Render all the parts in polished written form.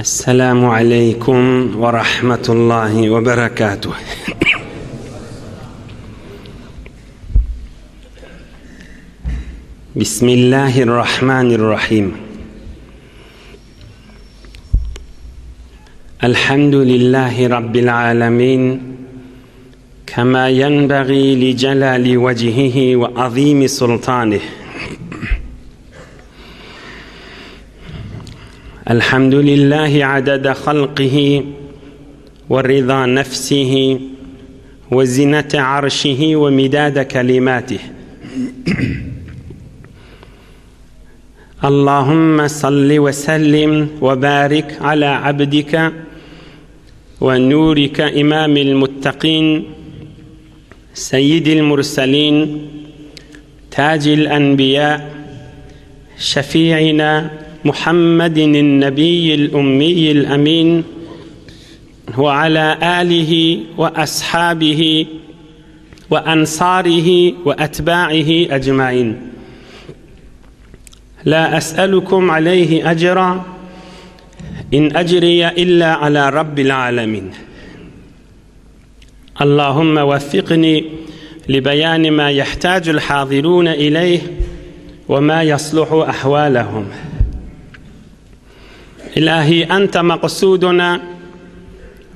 Esselamu aleýkum we rahmetullahi we berekatuh. Bismillahirrahmanirrahim. Elhamdülillahi Rabbil alemin. Kema yenbagi li celali vecihihi ve azimi sultanih. الحمد لله عدد خلقه ورضا نفسه وزنة عرشه ومداد كلماته اللهم صل وسلم وبارك على عبدك ونورك إمام المتقين سيد المرسلين تاج الأنبياء شفيعنا محمد النبي الأمي الأمين وعلى آله وأصحابه وأنصاره وأتباعه أجمعين لا أسألكم عليه أجرا إن أجري إلا على رب العالمين اللهم وفقني لبيان ما يحتاج الحاضرون إليه وما يصلح أحوالهم إلهي أنت مقصودنا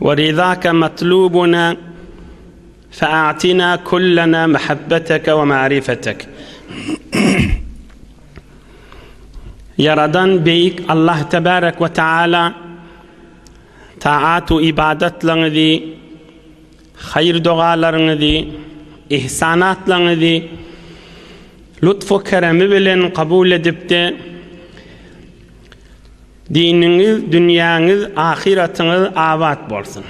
ورضاك مطلوبنا فأعطنا كلنا محبتك ومعرفتك Yaradan beýik Allah tebarek we taala taat we ibadatlaryňyzy, haýyr dogalaryňyzy, ihsanatlaryňyzy lutf we keremi bilen kabul edipde, Diniňiz, dünýäňiz, ahyratyňyz abat bolsun.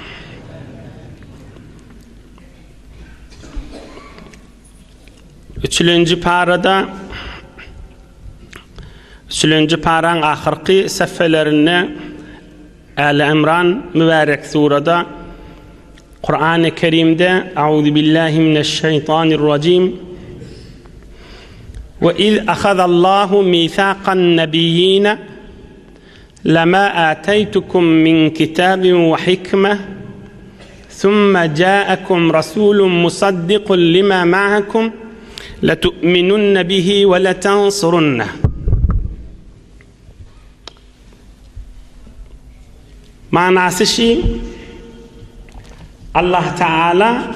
Üçülenji parada Üçülenji paraň ahyrky sähfelerinde Äli Imran mübärek surada Kurany Kerimde Auzubillahi mineşşeýtanirrajim We iz ahazallahu misaqan nebiyyina lama ataýtukum min kitabin we hikme summa ja'akum rasulun musaddiqun lima ma'akum latu'minunna bihi we letansurunna Manasy şi, Allah Teala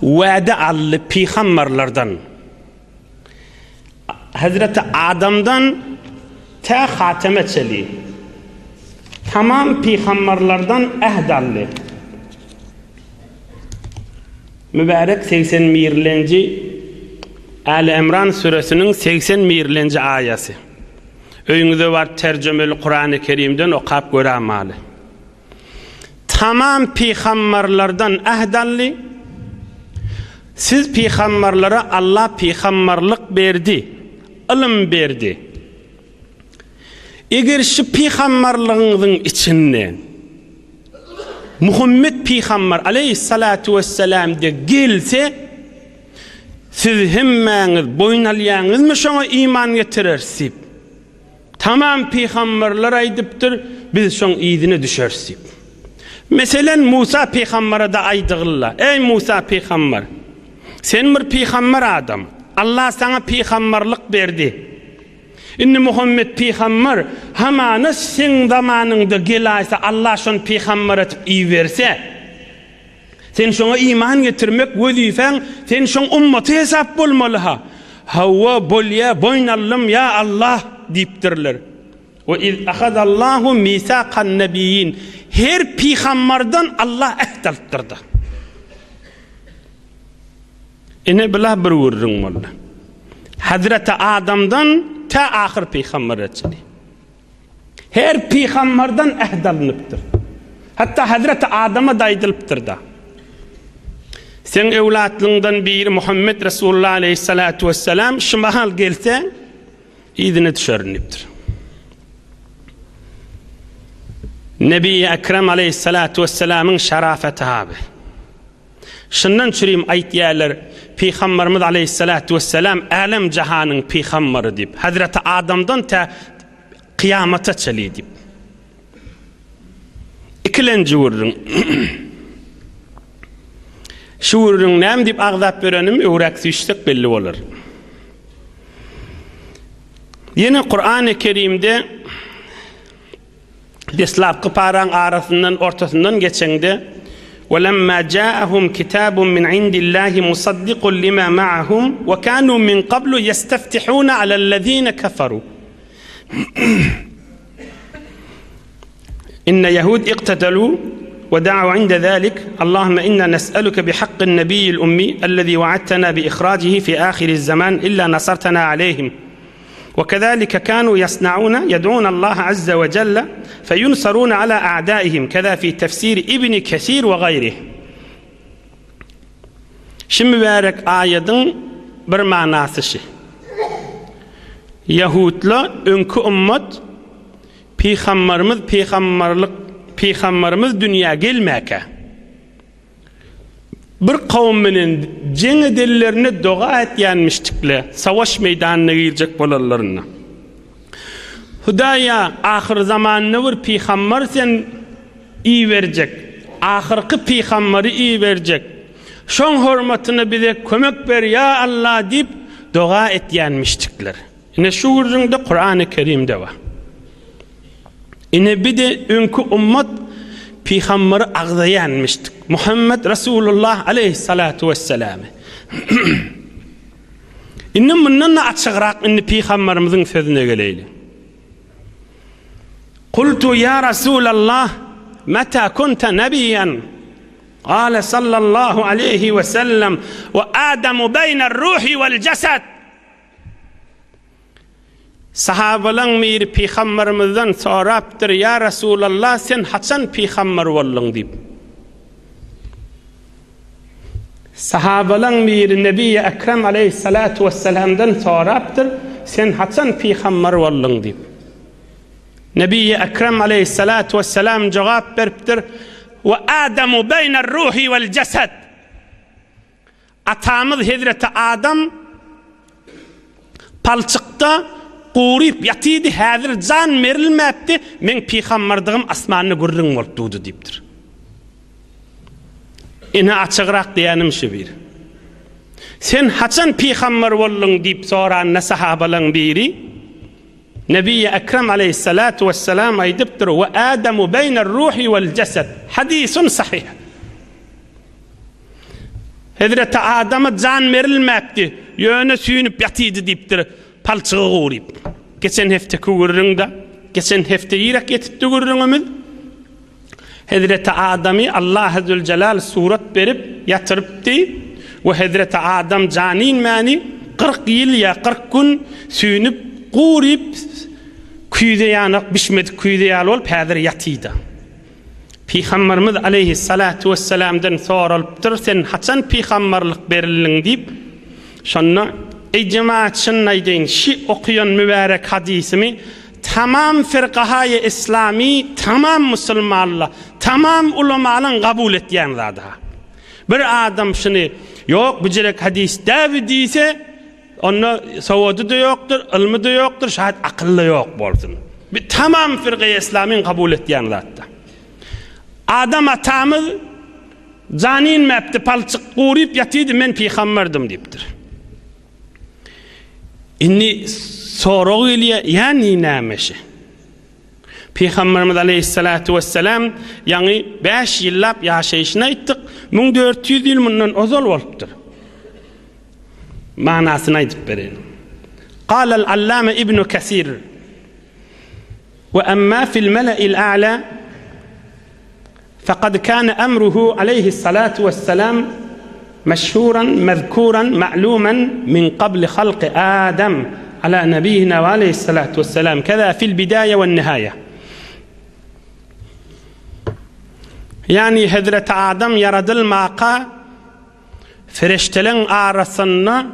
wade aldy pygamberlerden. Hazreti Adamdan tä Hateme çeli. Tamam pygamberlerden ähd aldy. Mübärek 81-lenji Äli Imran süresiniň 81-lenji aýasy. Öýüňize baryp terjümeli Kurany Kerimden okap görämaly. Tamam pygambarlardan ähd aldy. Siz pygambarlara Allah pygambarlyk berdi, ylym berdi. Eger şu pygambarlygyňyzyň içinde Muhammet pygambar aleýhissalatu wessalam de gelse, Siz hemmäňiz boýun alýaňyzmy şoňa iman getireris diýip? Tamam pygamberler aýdypdyr, biz şoň yzyna düşeris diýip. Meselen Musa pygambere-de aýdygylla, Eý Musa pygamber! Sen bir pygamber adam. Allah saňa pygamberlik berdi. Indi Muhammet pygamber hamana seň zamanyňda gelaýsa Allah şony pygamber etip iberse, Sen şoňa iman getirmek wezipäň, sen şoň ummaty hesap bolmaly-ha. Hawa, bolýa, boýun aldym, ýa Allah! diýipdirler. We iz ahazallahu misakan nebiyyin. Her pygambardan Allah äht alypdyr-da. Ine bula bir gürrüň boldy. Hazreti Adamdan tä ahyr pygambere çenli. Her pygambardan äht alnypdyr. Hatda Hazreti Adama-da aýdylypdyr-da. Seň öwlatlyňdan biri Muhammet Resulullah aleýhissalatu wessalam şu mahal gelse, yzyna düşerin diýipdir. Nebi Ekrem aleýhissalatu wessalamyň şarafeti abi. Şundan çürim aýtýarlar, Pygamberimiz aleýhissalatu wessalam älem jahanyň pygamberi diýip, Hazreti Adamdan tä kyýamata çenli diýip. Ikilenji gürrüň. Şu gürrüň näme diýip agzap berenim öwräk süýşsek belli bolar. Ýene Kur'an-ı Kerimde deslapky paraň arasyndan ortasyndan geçeňde وَلَمَّا جَاءَهُمْ كِتَابٌ مِنْ عِنْدِ اللّٰهِ مُصَدِّقٌ لِمَا مَعَهُمْ وَكَانُوا مِنْ قَبْلُ يَسْتَفْتِحُونَ عَلَى الَّذ۪ينَ كَفَرُوا Inne ýehud iqtatalu we da'u inde zalik Allahümme inna nes'eluke bi hakkyn nebiyyil ummi ellezî wa'adtena bi ihracihi fi âhiriz zaman illa nasartena aleyhim. Ve kezalike kânû yasna'ûne yed'ûne Allahe azze ve celle feyunsarûne alâ a'dâihim keza fi tefsiri İbni Kesir ve gayrih. Şu mübärek aýadyň bir manasy şi. Ýahudla öňki ummat Pygambarymyz pygambarlyk pygambarymyz dünýä gelmäkä bir kowum bilen jeň edenlerinde doga etýänmişdikle savaş meýdanyna girjek bolanlarynda. Hudaýa ahyr zamanda bir pygambar sen iberjek, ahyrky pygambary iberjek. Şoň hormatyna bize kömek ber ýa Allah diýip doga etýänmişdikler. Ine şu gürrüňde Kurany Kerimde bar. Ine bir-de öňki ummat pygambary agzaýanmyşdyk. Muhammed Resulullah aleyhissalatu vesselamy. Indi mundan da açygrak indi pygamberimiziň sözüne geleýli. Kultu ya Resulallah meta kunta nebiyen? Kale sallallahu aleyhi ve sellem ve Adamu beyner ruhi vel cesed. Sahabalaň biri pygambermizden sorapdyr, Ýa Resulallah, sen haçan pygamber bolduň diýip. Sahabalaň biri Nebi Ekrem aleýhissalatu wessalamdan sorapdyr, Sen haçan pygamber bolduň diýip. Nebi Ekrem aleýhissalatu wessalam jogap beripdir, Wa Adamu beýner ruhi wel jasad. Atamyz hezreti Adam palçykda guryp ýatydy, häzir jan berilmäpdi, meň pygamberdygym asmanda gürrüň bolup durdy diýipdir. Ine açygrak diýýänim şu bir. Sen haçan pygamber bolduň diýip soranda sahabalaň biri, Nebi-i Ekrem aleýhissalatu wessalam aýdypdyr, Wa Adamu beýner ruhi wal jasad. Hadisun sahyh. Hezreti Adama jan berilmäpdi, ýöne süýnüp ýatydy diýipdir, palçyga guryp. Geçen hefteki gürrüňde, geçen hepde ýerek ýetipdi gürrüňimiz. Hezreti Adamy Allahy Züljelal surat berip ýatyrypdy we Hezreti Adam jan inmäni 40 ýyl ýa 40 gün süýnüp, guryp, küýze ýanak bişmedik küýze ýaly bolup häzir ýatyda. Pygamberimiz aleýhissalatu wessalamdan soralypdyr, Sen haçan pygamberlik berildiň diýip. Şonda, Eý jemaat çynyny aýdaýyn, şi okaýan mübärek hadysymy tamam firkahaýy islami, tamam musulmanlar, tamam ulamalaň gabul etýän zady-ha. Bir adam şuny, Ýok, bu jerek hadys däbi diýse, Onda sowady-da ýokdur, ylmy-da ýokdur, şaýat akyl-da ýok bolsun. Bu tamam firgaýy islamyň kabul etýän zatda. Adam atamyz jany inmäpdi, palçyk guryp ýatydy, men pygamberdym diýipdir. Indi sorag gelýär, ýani näme şi? Pygamberimiz aleýhissalatu wessalam ýaňy 5 ýyllap ýaşaýşyny aýtdyk, 1400 ýyl mundan ozal bolupdyr. Manasyny aýdyp bereýin. Galal Allame Ibn Kesir Ve emma fil mela'il a'la fekad kana emruhu aleyhissalatu vesselam meşhuran mezkuran ma'luman min qabli halqi Adam ala nebiyina ve aleyhissalatu vesselam keza fil bidaye ve nihaye. Yani Hazreti Adam yaradılmaka Ferişdeleň arasynda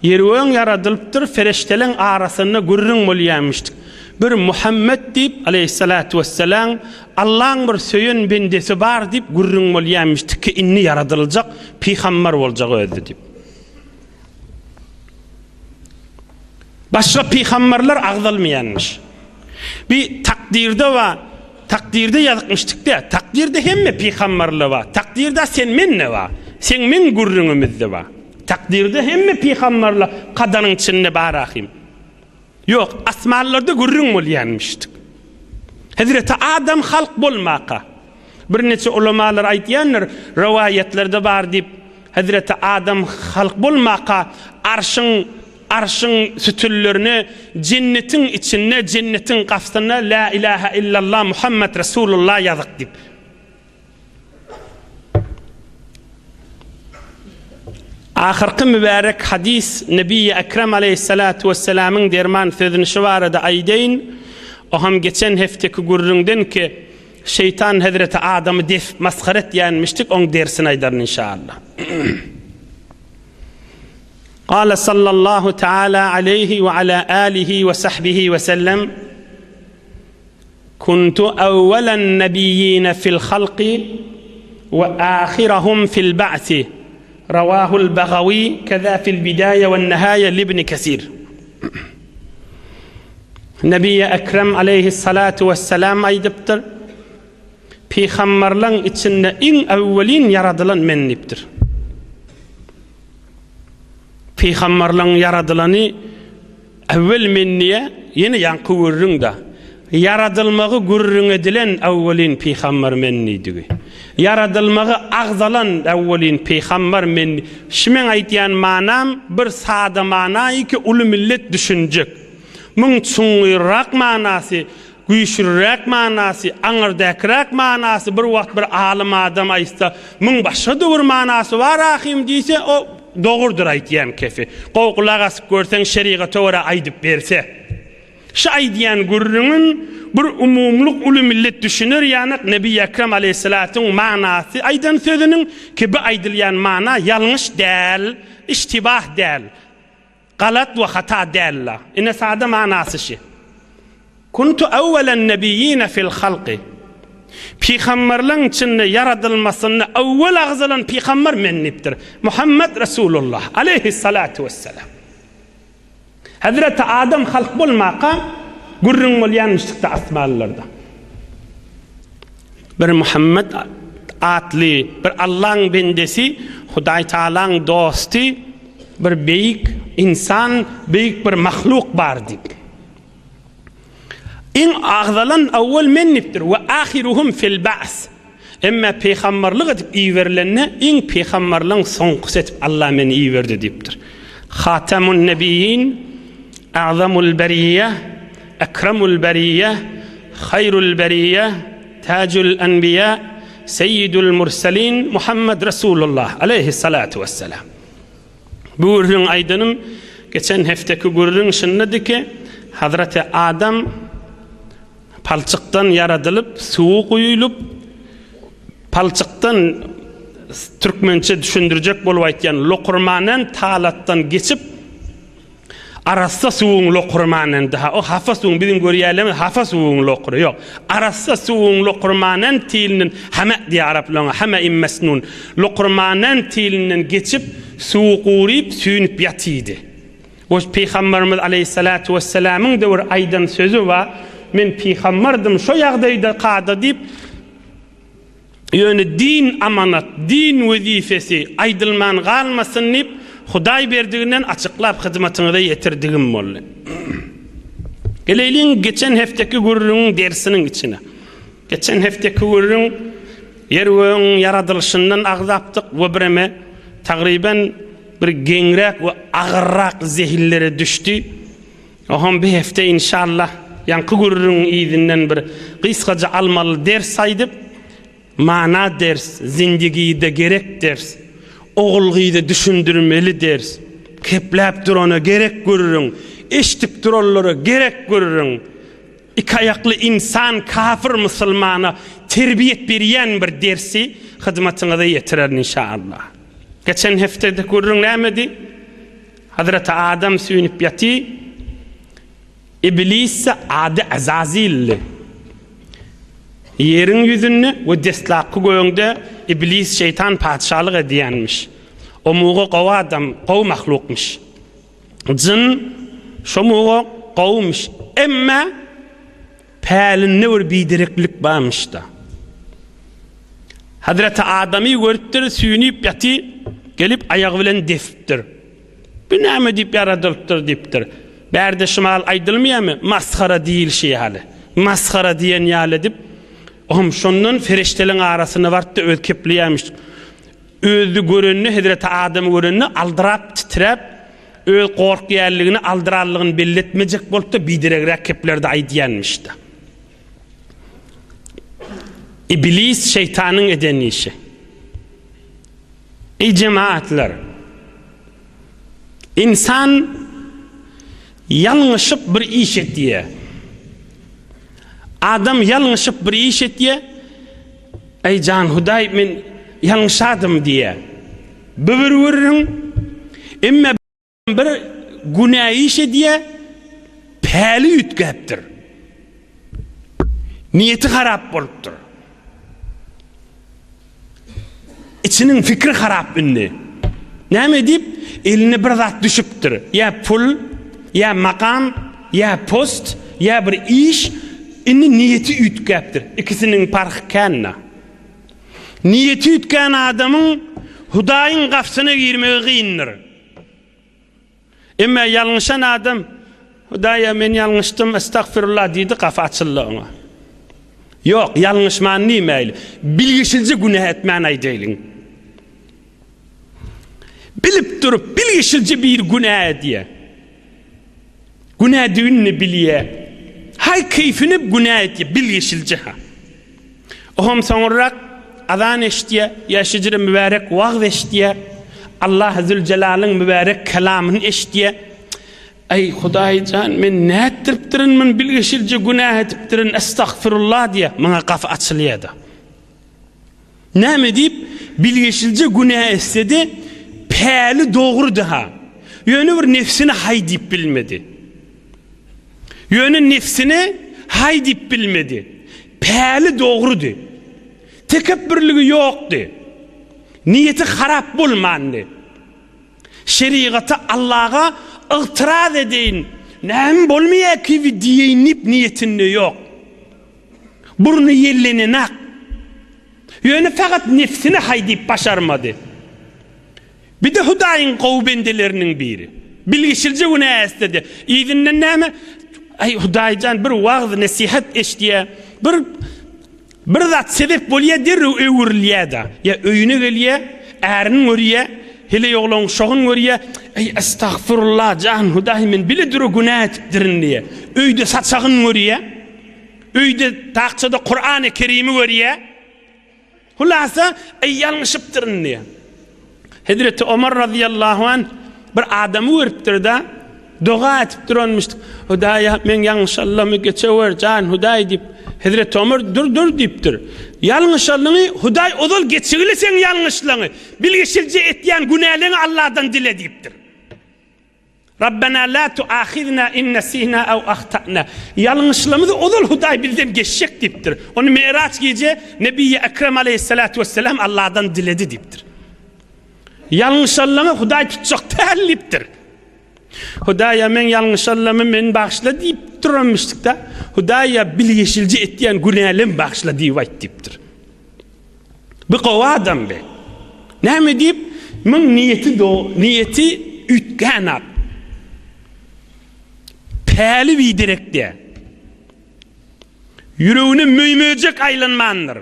ýer-gögüň ýaradylypdyr, ferişdeleň arasynda gürrüň bolýarmyşdyk. Bir Muhammet diýip, aleýhissalatu wessalam, Allaň bir söýen bendesi bar diýip gürrüň bolýarmyşdyk ki, indi ýaradyljak pygamber boljak özi diýip. Başga pygamberler agzalmaýarmyş. Bir takdyrda bar. Takdyrda ýazykmyşdyk-dä. Takdyrda hemme pygamberler bar. Takdyrda sen men-de bar. Seň meň gürrüňimizde bar. Takdyrda hemme pygamberler kadaryň içinde bar ahym. Ýok, asmanlarda gürrüň bolýanmyşdyk. Hezreti Adam halk bolmaka. Birniçe ulamalar aýdýandyr, rowaýatlarda bar diýip, Hezreti Adam halk bolmaka arşyň arşyň sütünlerine jennetiň içinde jennetiň gapysynda Lä ilahe illallah Muhammed Resulullah ýazyk diýip. Ahyrky mübärek hadys Nebi Ekrem aleýhissalatu wessalamyň derman sözüni şu barada aýdaýyn. O hem geçen hefteki gürrüňden ki şeýtan hezreti Adamy def masgara etýänmişdik, oň dersini aýdaryn inşallah. Gala sallallahu taala aleýhi we ala alihi we sahbihi we sellem Kuntu awwalan nabiyyin fil halqi we ahirahum fil ba'si Rawahul Bagawi keza fil bidaýe we nihaýe libni Kesir Nebi Ekrem aleýhissalatu wessalam aýdypdyr, Pygamberleň içinde iň awwelin ýaradylan men diýipdir. Pygamberleň ýaradylany Äwwel men diýýä, ýene ýaňky gürrüň-da. Ýaradylmagy gürrüň edilen äwwelin pygamber men diýdigi. Ýaradylmagy agzalan äwwelin pygamber men. Şu meň aýdýan manam bir sada manaýy ki uly millet düşünjek. Muň çuňňurrak manasy, Güýçlüräk manasy, aňyrdäkiräk manasy bir wagt bir alym adam aýtsa, muň başga-da bir manasy bar ahym diýse, o dogrudyr aýtýan kefi. Gowy gulak asyp görseň şerigata görä aýdyp berse. Şu aýdýan gürrüňim bir umumlyk uly millet düşüner ýanak Nebi Ekrem aleýhissalatyň manasy aýdan sözüniň ki bu aýdylýan mana ýalňyş däl, iştibah däl. Galat we hata däl-la. Ine sada manasy şi. Kuntu awwelen nebiýine fil halky. Pygamberleň içinde ýaradylmasynda awwel agzalan pygamber men diýipdir. Muhammet Resulullah aleýhissalatu wessalam. Hezreti Adam halk bolmaka gürrüň bolýanmyşdykda asmanlarda. Bir Muhammet atly bir Allaň bendesi, Hudaý Tagalaň dosty, Bir beýik ynsan, beýik bir mahluk bar diýip. Iň agzalan awwal men diýipdir we ahiruhum fil ba's. Emma pygamberlik edip iberilende iň pygamberligiň soňkusy edip Allah meni iberdi diýipdir. Hatamun nebiýin, a'zamul beriýe, ekramul beriýe, haýrul beriýe, tajul enbiýa, seýidul murselin Muhammed Resulullah aleýhissalatu wessalam. Bu gürrüň aýdanym geçen hefteki gürrüň şundady ki, Hazreti Adam palçykdan ýaradylyp, suwy guýulyp, palçykdan türkmençe düşündirjek bolup aýtýan lokurmanen talatdan geçip, Arassa suwuň lokurmanen daha o hapa suwuň biziň görýänlerimiz hapa suwuň lokury ýok. Arassa suwuň lokurmanen tilinden hame diýýär araplar oňa hame im mesnun. Lokurmanen tilinden geçip suwy guryp süýnüp ýatydy. We pygamberimiz aleýhissalatu wessalamyň döwür aýdan sözi bar. Men pygamberdym şo ýagdaýda kada diýip Ýöne din amanat, din wezipesi aýdylman galmasyn diýip, Hudaý berdiginden açyklap hyzmatyňyza ýetirdigim boldy. Geleýliň geçen hefteki gürrüňiň dersiniň içine. Geçen hefteki gürrüň ýer-gögüň ýaradylyşyndan agzapdyk we bireme tagryban bir geňräk we agyrrak zehinlere düşdi. Oňam bir hepde inşallah ýaňky gürrüňiň yzyndan bir gysgaja almaly ders aýdyp, mana ders, zindigide gerek ders, ogul-gyza düşündirmeli ders, kepläp durana gerek gürrüň, eşdip duranlara gerek gürrüň, iki aýakly ynsan kafir musulmana terbiýet berýän bir dersi hyzmatyňyza ýetirerin inşallah. Geçen hepdede gürrüň nämedi? Hazreti Adam süýnüp ýaty, Iblis-de ady Azazildi. Ýeriň ýüzünde we deslapky gögde Iblis şeýtan patyşalyk edýänmiş. Omuga gowy adam, gowy mahlukmyş. Jyn şomuga gowumyş. Emma. Pälinde bir bidereklik barmyş-da. Hazreti Adamy görüpdir, süýnüp ýaty, gelip aýagy bilen depipdir. Bu näme diýip ýaradylypdyr diýipdir. Bärde şumal aýdylmaýarmy, masgara diýilşi ýaly. Masgara diýen ýaly edip, ohm şondan ferişdeleň arasyna barypdy, öz kepleýärmiş. Özi görende, Hezreti Adamy görende aldyrap, titräp, öz gorkýanlygyny, aldyranlygyny belli etmejek bolupdy, bideregräk keplerdi aýdýanmyş-da. Iblis şeýtanyň eden işi. Eý jemaatlar! Ynsan ýalňyşyp bir iş etýär. Adam ýalňyşyp bir iş etýär. Eý jan Hudaý men ýalňyşadym diýýär. Bu bir gürrüň. Emma bir günä iş edýär, päli üýtgäpdir. Niýeti harap bolupdyr. Içiniň fikri harap indi. Näme edip? Eline bir zat düşüpdir. Ýa pul, ýa makam, ýa post, ýa bir iş. Indi niýeti üýtgäpdir. Ikisiniň parhy kän-dä. Niýeti üýtgän adamyň Hudaýyň gapysyna girmegi kyndyr. Emma ýalňyşan adam, Hudaýa men ýalňyşdym, estagfirullah diýdi, gapy açyldy oňa. Ýok, ýalňyşman diýmäýli. Bilgeşilje günä etmän aýdaýlyň. Bilip durup, bilgeşilje bir günä edýär. Günädigini bilýär. Haý keýfine günä etýär, bilgeşilje ha. Ohm soňurrak azan eşitýär, ýa şejere mübärek wagz eşitýär. Allah Züljelalyň mübärek kelamyny eşitýär. Eý Hudaý jan, men nätdiripdirin, men bilgeşilje günä edipdirin, estagfirullah diýýär. Muňa gapy açylýar-da. Näme diýip, bilgeşilje günä etse-de, päli dogrudy-ha. Ýöne bir nebsine haý diýip bilmedi. Ýöne nebsine haý diýip bilmedi. Päli dogrudy. Tekepbürligi ýokdy. Niýeti harap bolmandy. Şerigata Allaga ygtyraz edeýin, näme bolmaýar kibi diýeýin diýip niýetinde ýok. Burny ýellenenak. Ýöne fakat nebsine haý diýip başarmady. Bir-de Hudaýyň gowy bendeleriniň biri. Bilgeşilje günä etse-de, yzyndan näme? Aý, Hudaýjan bir wagyz-nesihat eşidýär, bir bir zat sebep bolýar, derrew öwrülýär-de. Ýa öýüne gelýär, ärini görýär, heleý oglan uşagyny görýär, Aý, estagfirullah, jan Hudaý, men bile dura günä edipdirin diýýär. Öýde saçagyny görýär, öýde tagçada Kurany Kerimi görýär. Hulasa, eý ýalňyşypdyryn diýýär. Hezreti Omar razyýallahu anh bir adamy görüpdir-de, doga edip duranmyş. Hudaýa, meň ýalňyşanlygymy geçewer, jan Hudaý diýip. Hezreti Omar dur, dur diýipdir. Ýalňyşanlygyňy Hudaý ozal geçigli seň ýalňyşlygyňy, bilgeşilje etýän günäleňi Allahdan dile diýipdir. Rabbena la tuahizna in nesina ew ahtana. Ýalňyşlarymyzy ozal Hudaý bizden geçjek diýipdir. Ony Miraç gije Nebiýi Ekrem aleýhissalatu wesselam Allahdan diledi diýipdir. Ýalňyşanlaryňy Hudaý tutjak däl diýipdir. Hudaýa meň ýalňyşanlarymy meni bagyşla diýip duranmyşdyk-da. Hudaýa bilgeşilje etýän günälerimi bagyşla diýip aýt diýipdir. Bu gowy adam be. Näme diýip, muň niýeti do, niýeti üýtgänok. Päli biderek dä. Ýüregine möý-möjek aýlanmandyr.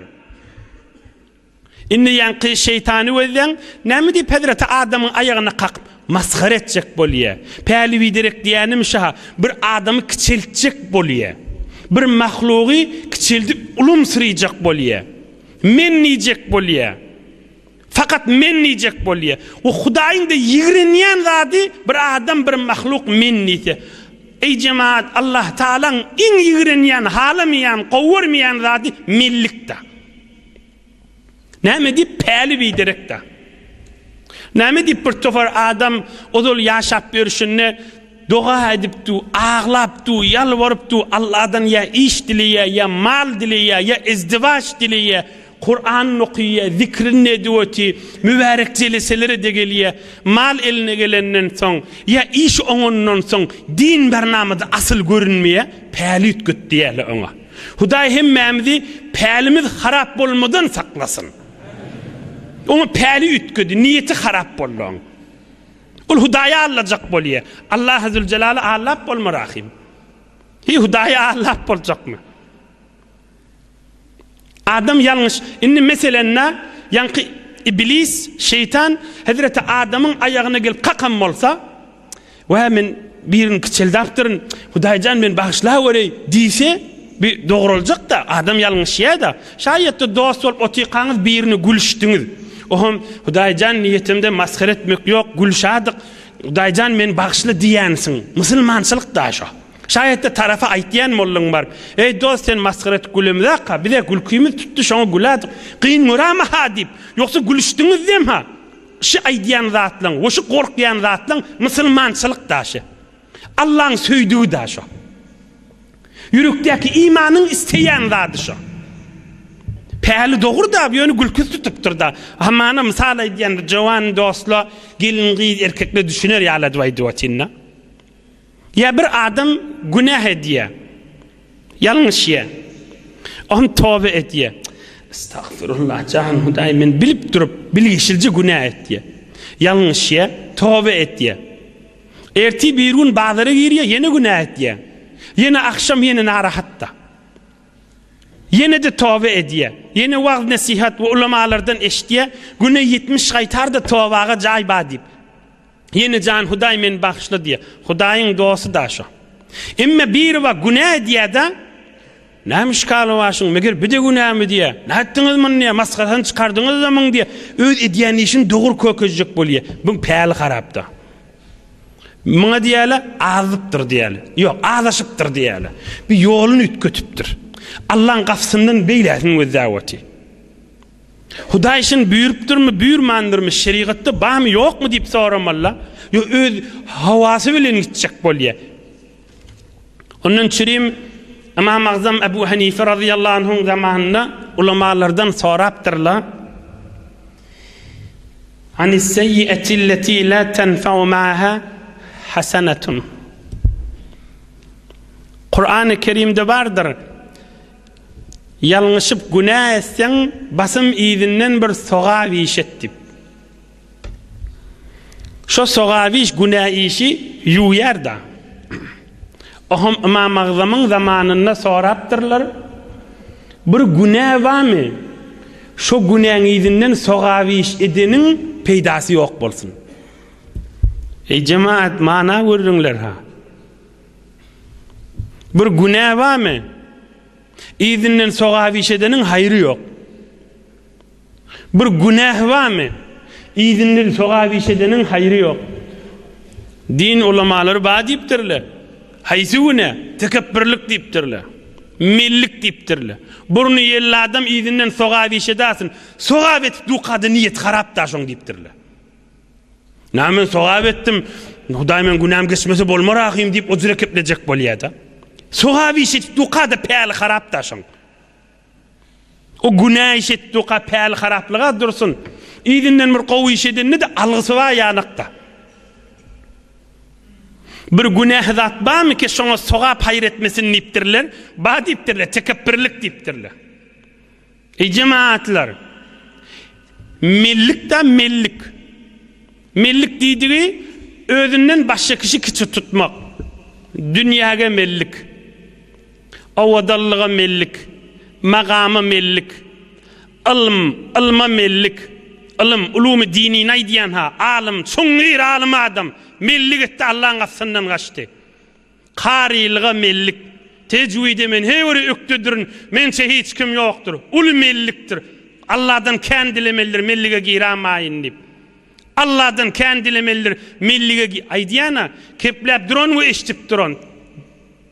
Indi ýaňky şeýtany gözleň, näme diýip hezreti Adamyň aýagyna kakyp, masgara etjek bolýa. Päli biderek diýýänim şa, bir adamy kiçeltjek bolýa. Bir mahlugy kiçeldip ulumsyryjak bolýa. Men diýjek bolýa. Fakat men diýjek bolýa. We Hudaýyň-da ýigrenýän zady bir adam, bir mahluk men diýse. Eý jemaat, Allah Tagalaň iň ýigrenýän, halamaýan, gowy görmeýän zady menlikda. Näme diýip päli biderekda. Näme diýip bir topar adam ozal ýaşap ýörşünde doga edip du, aglap du, ýalbaryp du, Allahdan ýa iş dileýär, ýa mal dileýär, ýa izdiwaç dileýär, Kuranyny okaýar, zikrini edip oty, mübärek jeleselere-de gelýär. Mal eline gelenden soň, ýa iş oňandan soň din barnamada asyl görünmeýär, päli üýtget diýýärler oňa. Hudaý hemmämizi pälimiz harap bolmadan saklasyn. Oňa päli üýtgedi, niýeti harap boldy oň. Ol Hudaýy aldajak bolýar. Allahy Züljelali aldap bolmar ahym. Hiý Hudaýy aldap boljakmy? Adam ýalňyş. Indi meselende ýaňky iblis, şeýtan hezreti Adamyň aýagyna gelip kakan bolsa, Wä men birini kiçeldapdyryn, Hudaýjan meni bagyşlawereý diýse, bi dogruljak-da, adam ýalňyşýa-da. Şaýatda dost bolup otyrkaňyz birini gülüşdiňiz. Ohm, Hudaýjan niýetimde masgara etmek ýok, gülşadyk. Hudaýjan meni bagyşla diýýänsiň. Musulmançylyk-da şo. Şaýatda tarapa aýtýan bolduň baryp. Eý dost sen masgara etip gülemizak-ha, bize gülkimiz tutdy şoňa gülädik. Kyn görama-ha diýip. Ýogsa gülüşdiňizdem-ha. Şy aýdýan zatlaň we şu gorkýan zatlaň musulmançylyk daşy. Allaň söýdügi da şo. Ýürekdäki imanyň isleýän zady şo. Päli dogry da, ýöne gülküsi tutupdyr da. Hamana mysal aýdýan bir jowan dostla, gelin gyz erkekler düşüner ýaly edip aýdyp otyryn-da. Ýa bir adam günäh edýär. Ýalňyşýar. Ohm toba edýär. Estagfirullah, jan Hudaý men bilip durup, bilgeşilje günä etýär. Ýalňyşýar, toba edýär. Ertir bir gün bazara girýär, ýene günä etýär. Ýene agşam ýene narahatda. Ýene-de toba edýär. Ýene wagyz-nesihat we ulamalardan eşidýär, güne 70 gaýtar-da tobaga jaý bar diýip. Ýene jan Hudaý meni bagyşla diýýär. Hudaýyň dosty da şo. Emme biri bar günä edýär-de, Näme işgali bar şuň, meger bir-de günämi diýýär. Nätdiňiz muny diýýär, masgarasyny çykardyňyz-da muň diýýär. Öz edýän işini dogry kökezjek bolýar. Buň päli harapda. Muňa diýýärler, azypdyr diýýärler. Ýok, azaşypdyr diýýärler. Bir ýoluny üýtgetipdir. Allaň gapysyndan beýläsini gözläp otyr. Hudaý şuny buýrupdyrmy, buýurmandyrmy, şerigatda barmy, ýokmy diýip soramalyda. Ýok, öz hawasy bilen gitjek bolýar. Ondan çürim Ymam Agzam Ebu Hanife razyýallahu anhuň zamanynda ulamalardan sorapdyrlar. Anis-seýýi'eti-lleti la tenfa'u ma'aha hasanatun. Kur'an-ı Kerimde bardyr. Ýalňyşyp günä etseň, basym yzyndan bir sogap iş et diýip. Şo sogap iş günä işi ýuwýar-da. Ohm Ymam Agzamyň zamanynda sorapdyrlar, Bir günä barmy, şo günäň yzyndan sogap iş edeniň peýdasy ýok bolsun. Eý jemaat, mana gürrüňler-ha. Bir günä barmy? Yzyndan sogap iş edeniň haýry ýok. Bir günäh barmy? Yzyndan sogap iş edeniň haýry ýok. Din ulamalary bar diýipdirler. Haýsy günä? Tekepbirlik diýipdirler. Mellik diýipdirler. Burny ýelli adam yzyndan sogap iş edasyn. Sogap etip dukada niýeti harap da şoň diýipdirler. Näme men sogap etdim, Hudaý men günäm geçmese bolmar ahym diýip o jüre keplejek bolýar-da. Sogap iş edip duka-da päli harap da şoň. O günä iş edip duka päli haraplyga dursun. Yzyndan bir gowy iş edende-de algysy bar ýanakda. Bir günähi zat barmy ki şoňa sogap haýyr etmesin diýipdirler? Bar diýipdirler, tekepbirlik diýipdirler. Eý jemaatlar! Mellik-da mellik. Mellik diýdigi özünden başga kişi kiçi tutmak. Dünýäge mellik. Owadanlyga mellik. Magama mellik. Ylm, ylma mellik. Ylym, ulumy dinini aýdýan-ha, alym, çuňňur alym adam. Mellik etdi, Allaň gapysyndan gaçdy. Karylyga mellik. Tejwide men heý bir ökdedirin, mençe hiç kim ýokdur. Uly mellikdir. Alladan kän dilemelidir, mellige giramaýyn diýip. Alladan kän dilemelidir, mellige gi aýdýan-a, kepläp duran we eşidip duran.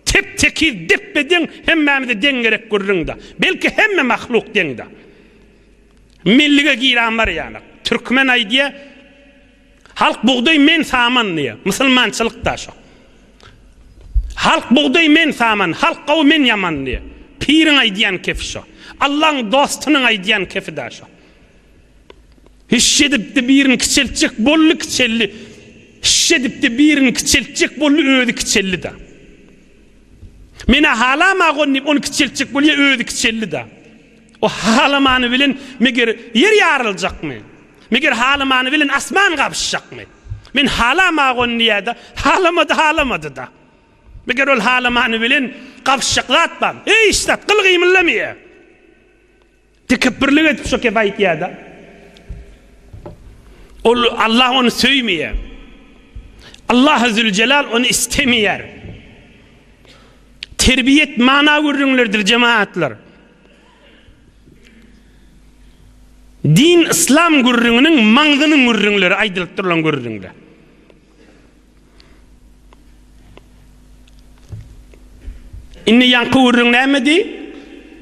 Tep-tekiz, depbe-deň, hemmämize deň gerek gürrüň-de. Belki hemme mahluk deň-de. Mellige giran bar ýanak. Türkmen aýdýa, Halk bugdaý men saman diýýär. Musulmançylyk da şo. Halk bugdaý men saman, halk gowy men ýaman diýýär. Piriň aýdýan kefi şo. Allaň dostunyň aýdýan kefi da şo. Hiç edipdi birini kiçeltjek boldy kiçeldi. Hiç edipdi birini kiçeltjek boldy özi kiçeldi da. Men-ä halamag ony diýip, ony kiçeltjek bolýar, özi kiçeldi-de. O halamany bilen meger ýer ýaryljakmy? Meger halamany bilen asman gabşjakmy? Men halamag ony diýýär-de, halamady, halamady-da. Meger ol halamany bilen gabşjak zat barmy? Hiç zat, gyl gymyldamaýar. Tekepbirlik edip şo gepi aýtýar-da. Ol Allah ony söýmeýär. Allah Zülcelal ony istemeýär. Terbiýet mana gürrüňlerdir jemaatlar. Din yslam gürrüňiniň maňzynyň gürrüňleri aýdylyp durulan gürrüňler. Indi ýaňky gürrüň nämedi?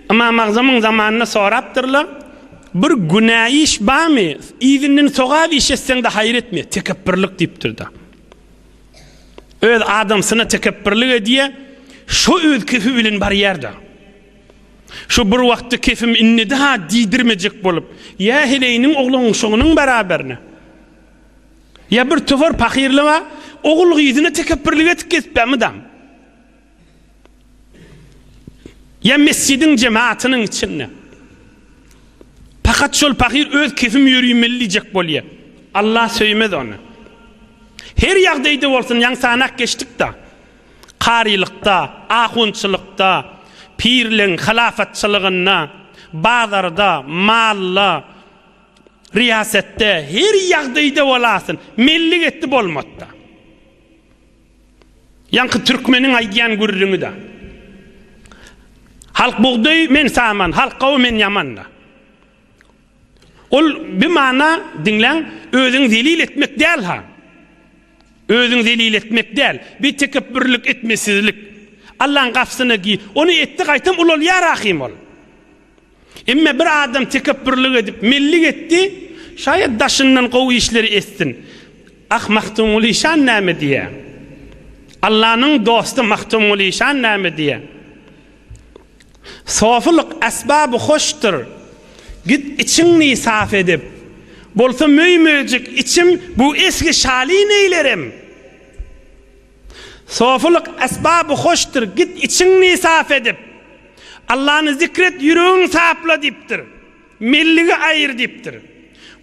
Ymam Agzamyň zamanynda sorapdyrlar, Bir günä iş barmy? Yzyndan sogap iş etseň-de haýyr etmeýär. Tekepbirlik diýipdir-de. Öz adamsyna tekepbirlik edýär, şo öz kefi bilen barýar-da. Şo bir wagtda kefim indi-de-ha diýdirmejek bolup, ýa heleýiniň oglunyň şonuň beraberine. Ýa bir topar pahyrly bar, ogul-gyzyna tekepbirlik edip gezipä mydam. Ýa mesjidiň jemaatynyň içinde. Pakat şol pahyr öz kefim ýöriýmeli diýjek bolýa. Allah söýmez ony. Her ýagdaýda bolsun, ýaňy sanak geçdik-da. Karylykda, ahunçylykda, pirligiň hylafatçylygynda, bazarda, malda, Riýasetde her ýagdaýda bolasyn, mellik etdi bolmatda. Ýaňky türkmeniň aýdýan gürrüňi-de. Halk bugdaý, men saman, halk gowy, men ýaman-da. Ol bir mana, diňläň, özüňi zelil etmek däl-ha. Özüňi zelil etmek däl, bir tekepbürlik etmesizlik. Allaň gapysyna gi, ony etdi gaýtam ulalýar ahym ol. Emme bir adam tekepbürlik edip, mellik etdi, şaýat daşyndan gowy işleri etsin. Ah, Magtymguly işan näme diýýär? Allanyň dosty Magtymguly işan näme diýýär? Sofulyk esbaby hoşdur, git içiňni saf edip. Bolsa möý-möjek içim bu esgi şaly neýlerem? Sofulyk esbaby hoşdur, git içiňni saf edip. Allany zikret, ýüregiň sapla diýipdir. Melligi aýyr diýipdir.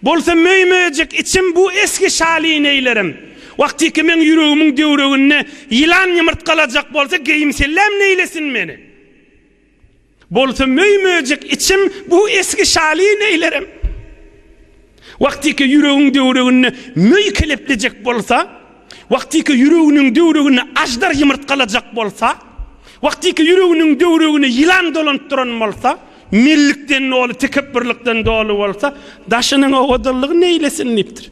Bolsa möý-möjek içim bu esgi şaly neýlerim. Wagtyky meň ýüregimiň döwreginde ýylan ýymyrtgalajak bolsa geýim selläm neýlesin meni. Bolsa möý-möjek içim bu esgi şaly neýlerim. Wagtyky ýüregiň döwreginde möý keleplejek bolsa, wagtyky ýüreginiň döwreginde aždar ýymyrtgalajak bolsa, wagtyky ýüreginiň döwregine ýylan dolanyp duran bolsa, mellikden doly, tekepbirlikden doly bolsa, daşynyň owadanlygy neýlesin diýipdir.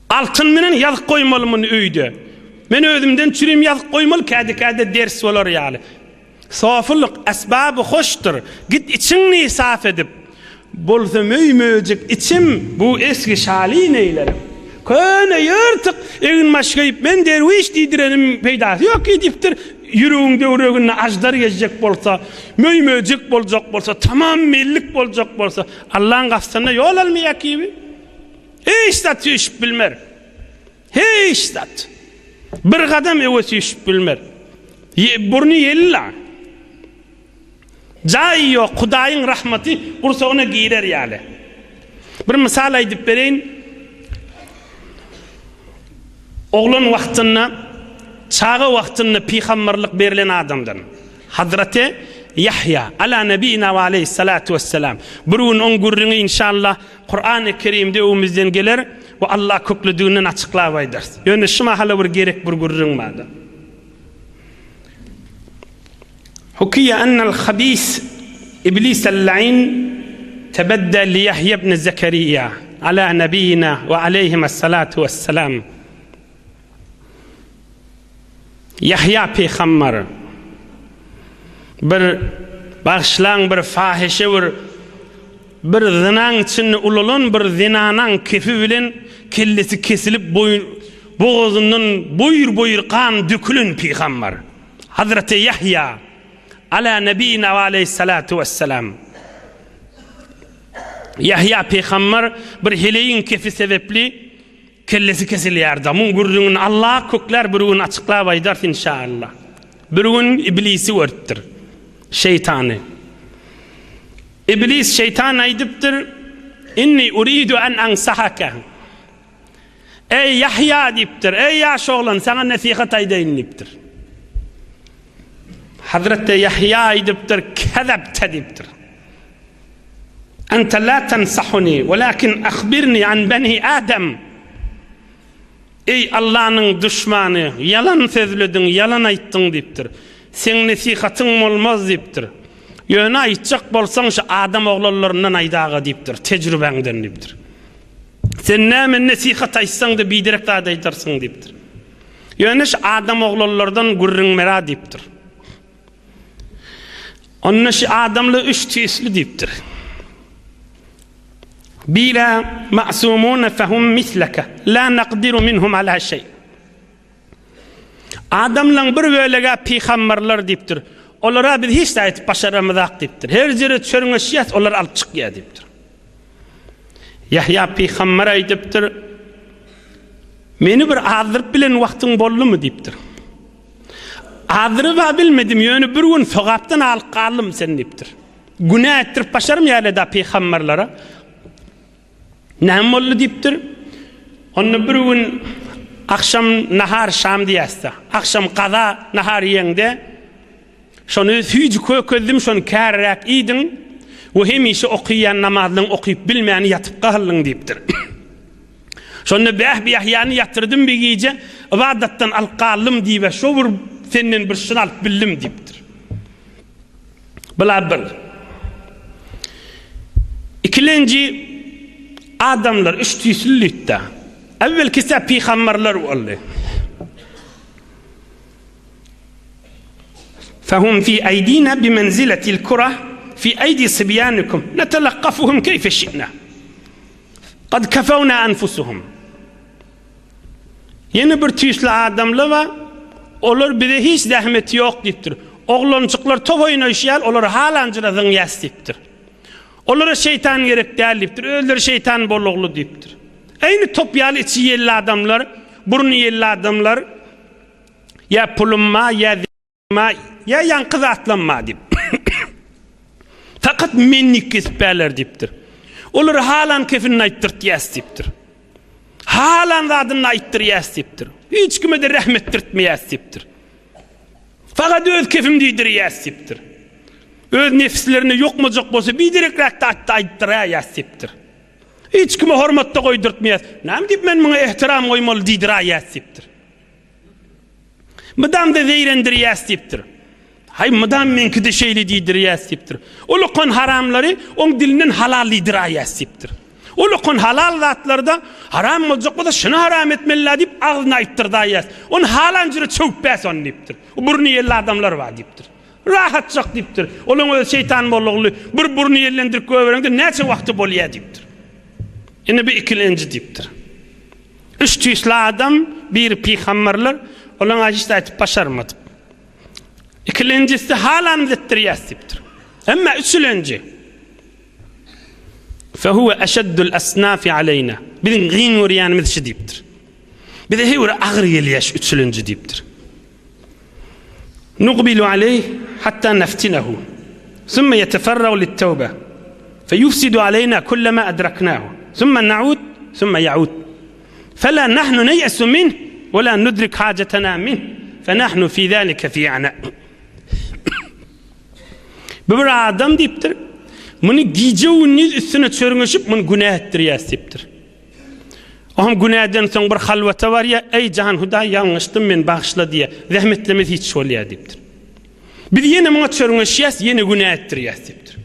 Altyn menen ýazyk goýmaly muny öýde. Men özümden çürim ýazyk goýmaly kädi-kädi ders bolar ýaly. Sofulyk esbaby hoşdur, git içiňni saf edip. Bolsa möý-möjek içim, bu esgi şaly neýlerim. Köne ýyrtyk eginbaş geýip men derwiş diýdirenim peýdasy ýok ki diýipdir. Ýüregiň döwreginde aždar gezjek bolsa, möý-möjek boljak bolsa, tamam mellik boljak bolsa, Allaň gapysynda ýol almaýar kibi. Hiç zat süýşüp bilmer. Hiç zat. Bir gadam öňe süýşüp bilmer. Burny ýelli-la. Jaýy ýok, Hudaýyň rahmaty gursagyna girer ýaly. Bir mysal aýdyp bereýin. Oglan wagtynda, çaga wagtynda pygamberlik berlen adamdan. Hazreti Ýahýa, ala nebina we aleýhissalatu wessalam. Bir gün oň gürrüňi inşallah Kurany Kerimde öwümizden geler we Allah köklediginden açyklap aýdarys. Ýöne şu mahala bir gerek bir gürrüň bardy. Hukiýe ennel habis Iblis el-la'in tebedde li Ýahýa ibn Zekeriýa ala nebiyina we aleýhimes-salatu wessalam. Ýahýa pygamber bir bagyşlaň bir fahyşe bir bir zynaň içinde ulalan bir zenanaň kefi bilen kellesi kesilip boýun bogazyndan boýur-boýur gan dökülen pygamber Hazreti Ýahýa ala nebina we aleýhissalatu wessalam Ýahýa pygamber bir heleýiň kefi sebepli Kellesi kesilýär-de. Muň gürrüňini Allah köklär bir gün açyklap aýdarys inşallah. Bir gün Iblisi görüpdir. Şeýtany. Iblis şeýtan aýdypdyr, Inni uridu an ansahaka. Eý Ýahýa diýipdir, eý ýaş oglan, saňa nesihat aýdaýyn diýipdir. Hazreti Ýahýa aýdypdyr, Kezebte diýipdir. Ente la tensahuni, welakin ahbirni an beni Adam. Eý Allanyň duşmany, ýalan sözlediň, ýalan aýtdyň diýipdir. Seň nesihatyň bolmaz diýipdir. Ýöne aýtjak bolsaň şu adam oglanlaryndan aýdaga diýipdir, tejrübäňden diýipdir. Sen näme nesihat aýtsaň-da biderek zat aýdarsyň diýipdir. Ýöne şu adam oglanlardan gürrüň bera diýipdir. Onda şu adamlar üç tüýsli diýipdir. Bira ma'sumuna fehum misleke la naqdiru minhum ala şey. Adamlaň bir bölegi pygamberler diýipdir. Olara biz hiç zat etip başaramyzak diýipdir. Her ýere çörňeşýäs, olar alyp çykýar diýipdir. Ýahýa pygamber aýdypdyr, Meni bir azdyryp bilen wagtyň boldumy diýipdir. Azdyryp-a bilmedim, ýöne bir gün sogapdan alyp galdym sen diýipdir. Günä etdirip başarmaýarlar-da pygamberlere. Näme boldy diýipdir. Onda bir gün agşam nahar şam diýäs-de. Agşam gaza nahar iýeňde şony süýji kökezdim, şony käriräk iýdiň we hemişe okyýan namazlaryňy okyp bilmän ýatyp galdyň diýipdir. Şonda bäh bi Ýahýany ýatyrdym bir gije, ybadatdan alyp galdym diýip, şo bir senden bir şuny alyp bildim diýipdir. Bula bir. Ikilenji adamlar üç tüýsli lütde. Evvelkisi pygamberler boldy. Fehum fi aydina bimenziletil kura fi aydi sibyanikum netelakkafuhum keyfe şi'na. Kad kefewna anfusuhum. Ýene bir tüýsli adamlar bar, olar bize hiç zähmeti ýok diýipdir. Oglanjyklar top oýnaýşy ýaly, olary halanjyra zyňýas diýipdir. Olara şeýtan gerek däl diýipdir, özleri şeýtan bolugly diýipdir. Eýni top ýaly içi ýelli adamlar, burny ýelli adamlar, ýa pulum bar, ýa Ma, ýa ýaňky zatlamma diýip. Fakat mennik kesip bärler diýipdir. Olar halan kefinini aýtdyrtýas diýipdir. Halan zadyny aýtdyrýas diýipdir. Hiç kime de rähm etdirtmeýäs diýipdir. Fakat öz kefim diýdirýäs diýipdir. Öz nefislerine ýokmajak bolsa biderekräk zatda aýtdyraýas diýipdir. Hiç kime hormatda goýdurtmaýas. Näme diýip men muňa ehtiram goýmaly diýdiräýäs diýipdir. Mydam-da zeýrendirýäs diýipdir. Haý, mydam meňki-de şeýle diýdirýäs diýipdir. Ol okan haramlary oň dilinden halal diýdiräýäs diýipdir. Ol okan halal zatlary-da haram boljak bolsa şuny haram etmeli-la diýip agzyna aýtdyrdaýýas. Ony halan jüre çöwüpbäs ony diýipdir. Burny ýelli adamlar bar diýipdir. Rahatjak diýipdir. Olaň özi şeýtan bolugly. Bir burny ýellendirip goýbereňde näçe wagty bolýa diýipdir. Ine bu ikilenji diýipdir. Üç tüýsli adam, biri pygamberler, olaň hiç zat aýdyp başarmadyk. Ikilenjisi halanymyzy etdirýäs diýipdir. Emma üçülenji Fehuve eşeddül esnafi aleyna. Biziň gyn görýänimiz şu diýipdir. Bize her bir agyr gelýär şu üçülenji diýipdir. Nuqbilu aleyh hatta neftinehu. Sümme yeteferragu littevbe. Feyufsidu aleyna kullema edreknahu. Sümme na'ud, sümme ya'ud. Fela nahnu neyesu minh ve la nudrik hacetena minh. Fenahnu fi zalike fi ana. Bu bir adam diýipdir. Muny gije-gündiz üstüne çörňeşip, muny günä etdirýäs diýipdir. O hem günäden soň bir halwata barýar, Eý, jan Hudaý, ýalňyşdym men, bagyşla diýýär. Zähmetlemez hiç bolýar diýipdir. Biz ýene muňa çörňeşýäs, ýene günä etdirýäs diýipdir.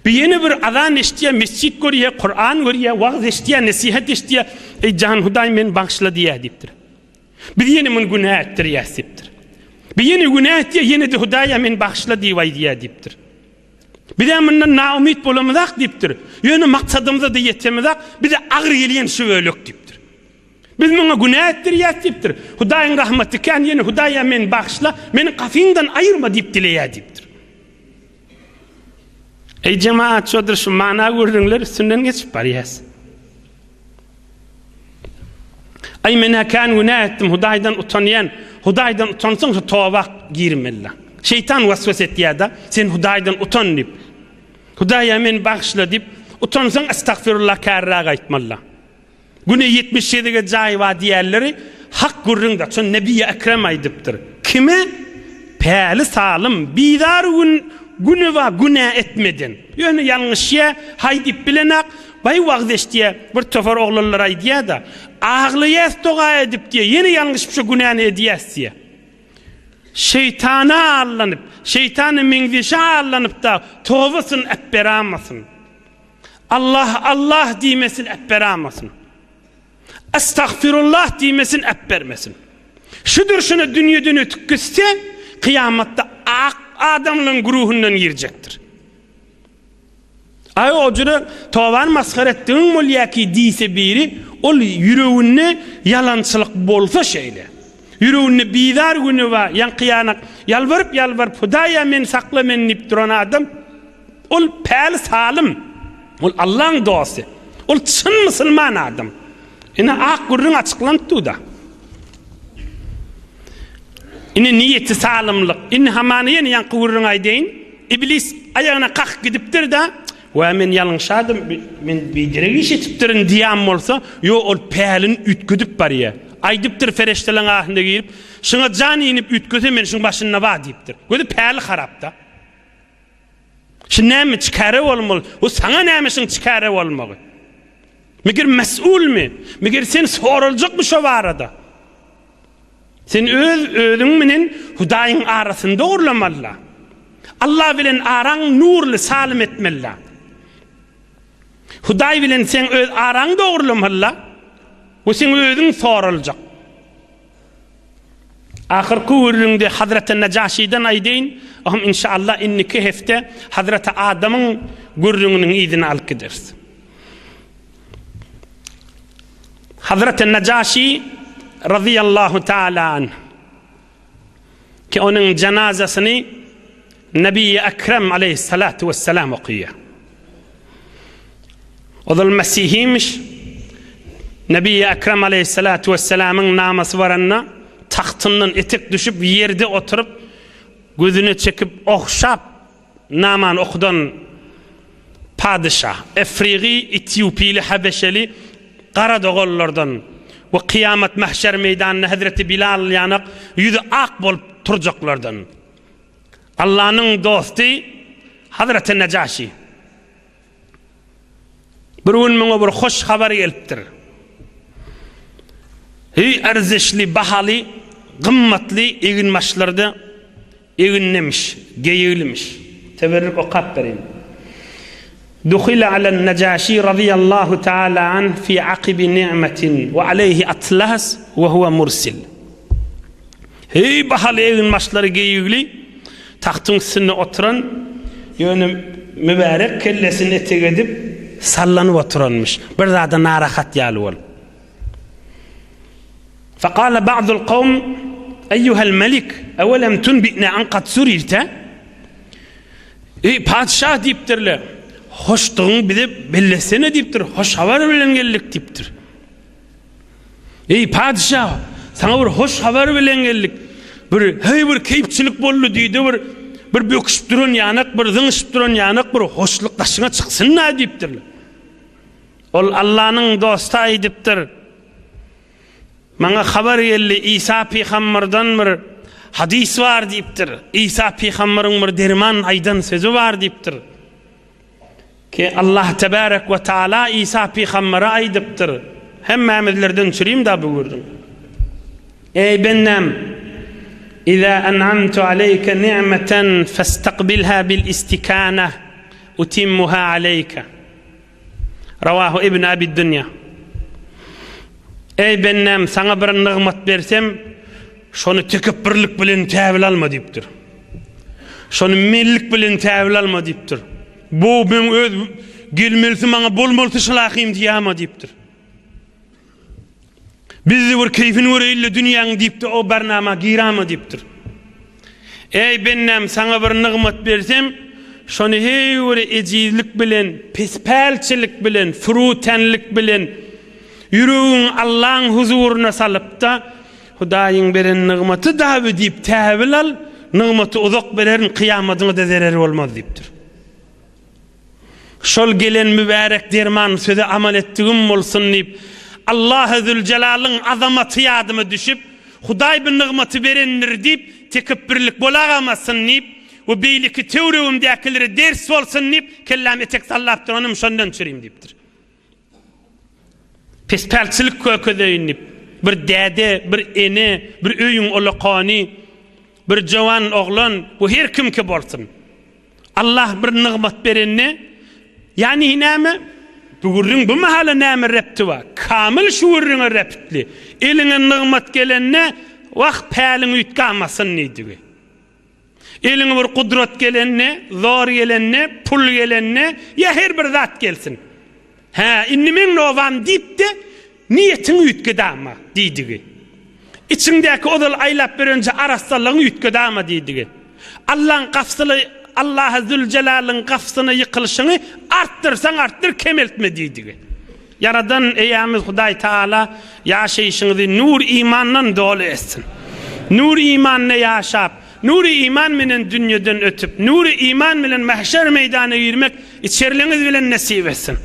Bir ýene bir azan eşidýär, mesjit görýär, Kuran görýär, wagyz eşidýär, nesihat eşidýär. Eý, jan Hudaý, meni bagyşla diýýär diýipdir. Biz ýene muny günä etdirýäs diýipdir. Bir ýene günä etýär, ýene-de Hudaýa meni bagyşla diýip aýdýar diýipdir. Biz-ä mundan naumyt bolamyzak diýipdir. Ýöne maksadymyza-da ýetemizak, bize agyr gelýän şu bölek diýipdir. Biz muňa günä etdirýäs diýipdir. Hudaýyň rahmaty kän, ýene Hudaýa meni bagyşla, meni gapyňdan aýyrma diýip dileýär diýipdir. Eý jemaat, şodur şu mana gürrüňler üstünden geçip barýas. Aý men-ä kän günä etdim, Hudaýdan utanýan. Hudaýdan utansaň şu toba girmeli. Şeýtan waswas etýär-de, sen Hudaýdan utan diýip. Hudaýa meni bagyşla diýip, utansaň estagfirullah kärräk aýtmaly. Güne 70 gezege jaý bar diýýärleri hak gürrüň-de, şony Nebi Ekrem aýdypdyr. Kime? Päli salym, bizar gün güni bar günä etmeden. Ýöne ýalňyşýa, haý diýip bilenak, baý wagyz eşidýä, bir topar oglanlar aýdýa-da, aglaýas doga edip diýýä, ýene ýalňyşyp şo günäni edýäs diýýä. Şeýtana allanyp, şeýtana meňzeşe allanyp-da tobasyny äpberamasyn. Allah, Allah diýmesin äpberamasyn. Estagfirullah diýmesin äpbermesin. Şu durşuna dünýeden ötüp gitse, kyýamatda ak adamlaryň güruhyndan girjekdir. Aý o jüre tobany masgara etdigiň bolýa ki diýse biri, ol ýüreginde ýalançylyk bolsa şeýle. Ýüreginde bizar güni bar, ýaňky ýanak ýalbaryp ýalbaryp Hudaýa meni sakla meni diýip duran adam ol päli salym. Ol Allaň dosty. Ol çyn musulman adam. Ine ak gürrüň açyklanyp dur-da. Ine niýeti salymlyk. Indi hamana ýene ýaňky gürrüňi aýdaýyn. Iblis aýagyna kakyp gidipdir-de, Wä, men ýalňyşadym, men biderek iş etipdirin diýen bolsa, ýok, ol pälini üýtgedip barýar. Aýdypdyr pereşdeleriň arasynda girip, Şuňa jan inip üýtgese, men şuň başynda bar diýipdir. Gözi päli harap-da. Şu näme çikäre bolmaly? Bu saňa näme şuň çikäre bolmagy? Meger mesulmy? Meger sen soraljakmy şo barada? Sen öz özüň menen Hudaýyň arasyny dogurlamalyda. Allah bilen araň nurly salym etmelida. Hudaý bilen sen öz araň dogurlamalyda we sen özüň soraljak. Ahyrky gürrüňde Hazreti Nejaşydan aýdaýyn, ohm inşallah indiki hepde Hazreti Adamyň gürrüňiniň yzyny alyp gideris. Hazreti Nejaşy razyýallahu taala anh ki onuň janazasyny Nebi Ekrem aleyhissalatu vesselam okaýar. Ozal Mesihimiş. Nebi Ekrem aleyhissalatu vesselamyň namasy baranda tagtyndan etek düşüp ýerde oturyp gözüne çekip ogşap namany okudan padyşah, Efrigy, Etiopili, Habeşeli gara doganlardan we kyýamat mahşer meýdanynda Hezreti Bilal ýanak ýüzi ak bolup turjaklardan. Allanyň dosty Hazreti Nejaşi. Bir gün muňa bir hoş habar gelipdir. Heý erzişli, bahaly, gymmatly eginbaşlarda egindemiş, geýiglimiş. Teberrük okap bereýin. Duhile alen Nejaşi radiyallahu taala anh fi akibi ni'metin we aleyhi atlas we huwe mursil. Heý, bahaly eginbaşlary geýigli, tagtyň üstünde oturan, ýöne mübärek kellesini etek edip, sallanyp oturanmyş, bir zada narahat ýaly bolup. Fekale ba'dul kawm, Eýýuhel melik, ewelem tunbi'ne an kad surirte? Eý, patyşah diýipdirler, hoşdugyňy bize bellesene diýipdir, hoş habar bilen geldik diýipdir. Eý, patyşa, saňa bir hoş habar bilen geldik. Bir, heý, bir keýpçilik boldy diýdi, bir, bir böküşip duran ýanak, bir zyňyşyp duran ýanak, bir hoşluk daşyňa çyksyn-da diýipdirler. Ol Allanyň dosty aýdypdyr, Maňa habar geldi, Isa pygamberden bir hadys bar diýipdir. Isa pygamberiň bir derman aýdan sözi bar diýipdir. Ki Allah tebarek we taala Isa pygambere aýdypdyr. Hemmämizlerden çürim-da bu gürrüň. Eý bendäm! Iza en'amtu aleyke ni'meten festaqbilha bil istikana utimmuha aleyke. Rawahu Ibn Abi Dunya. Eý bendäm, saňa bir nygmat bersem, şony tekepbirlik bilen täwil alma diýipdir. Şony menlik bilen täwil alma diýipdir. Bu meň öz gelmelisi maňa bolmalysy şylahym diýýärmi diýipdir. Bizde bir keýfini göreýin-le dünýäň diýipdir, o barnama girama diýipdir. Eý bendäm saňa bir nygmat bersem, şony heý bir ejizlik bilen, pespälçilik bilen, furutenlik bilen ýüregiňi Allaň huzuryna salypda, Hudaýyň beren nygmaty daby diýip täwil al, nygmaty uzak bererin, kyýamadyňa-da zereri bolmaz diýipdir. Şol gelen mübärek derman söze amal etdigim bolsun diýip, Allahy Züljelalyň azamaty ýadyma düşüp, Hudaý bu nygmaty berendir diýip, tekepbirlik bolagamazsyn diýip we beýleki töweregimdäkilere ders bolsun diýip, kelläm etek sallap duranym şondan çürim diýipdir. Pespälçilik kökezeýin diýip, bir däde, bir ene, bir öýüň ulakany, bir jowan oglan, bu her kimki bolsun. Allah bir nygmat berende, ýagny näme? Bu gürrüň bu mahala näme repti bar? Kamyl şu gürrüňe reptli. Eliňe nygmat gelende, wah, päliň üýtgamasyn diýdigi. Eliňe bir gudrat gelende, zor gelende, pul gelende, ýa her bir zat gelsin. Hä, indi meň nobam diýip-de, niýetiňi üýtgedama, diýdigi. Içiňdäki ozal aýlap berenje arassalygyňy üýtgedama, diýdigi. Allaň gapsyly, Allahy Züljelalyň gapsyna ýykylyşyňy artdyrsaň artdyr, kemeltme, diýdigi. Ýaradan Eýämiz Hudaý Tagala ýaşaýşyňyzy nur-imandan doly etsin. Nur-imanda ýaşap, Nury-iman menen dünýeden ötüp, nury-iman bilen mähşer meýdana girmek içerliňiz bilen nesip etsin.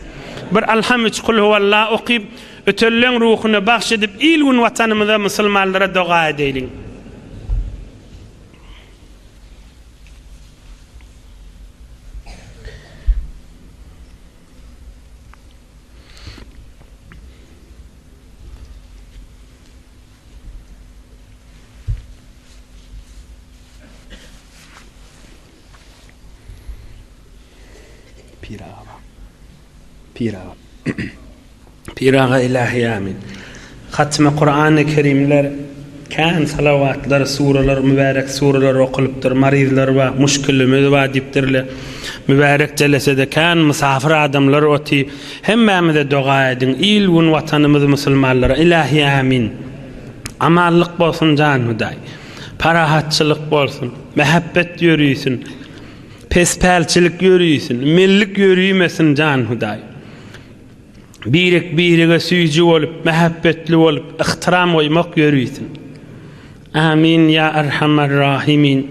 Bir Alham üç Kulhuwalla okyp, ötenleň ruhuna bagş edip il-gün watanymyza musulmanlara doga edeýliň. Pir aga. Pir aga. Pir aga ilahi amin. Hatmy Kur'an-ı Kerimler kän salawatlar, suralar, mübärek suralar okulypdyr. Marizler bar, muşkilimiz bar diýipdirler. Mübärek jelesede kän musafir adamlar otyr. Hemmämize doga ediň. Il-gün watanymyz musulmanlara ilahi amin. Amanlyk bolsun jan Hudaý. Parahatçylyk bolsun. Mähebbet ýörisin. Pespälçilik ýörisin. Mellik ýörimesin jan Hudaý. Birek birege süýji bolup, mähebbetli bolup, yhtyram goýmak ýörisin. Amin ýa Erhamer Rahimin.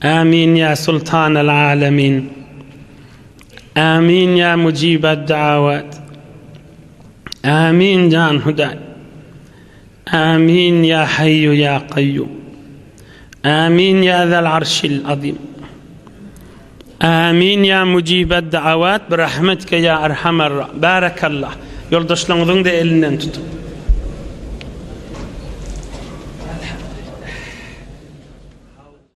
Amin ýa Sultanal Alemin. Amin ýa Mujibad Dawat. Amin jan Hudaý. Amin ýa Haýýu ýa Kaýýum. Amin ýa Zal Arşil Azim. Amin ýa Mujibad Dawat bi rahmetike ýa Erhamer Barakallah. Ýoldaşlaryňyzyň-da elinden tutup.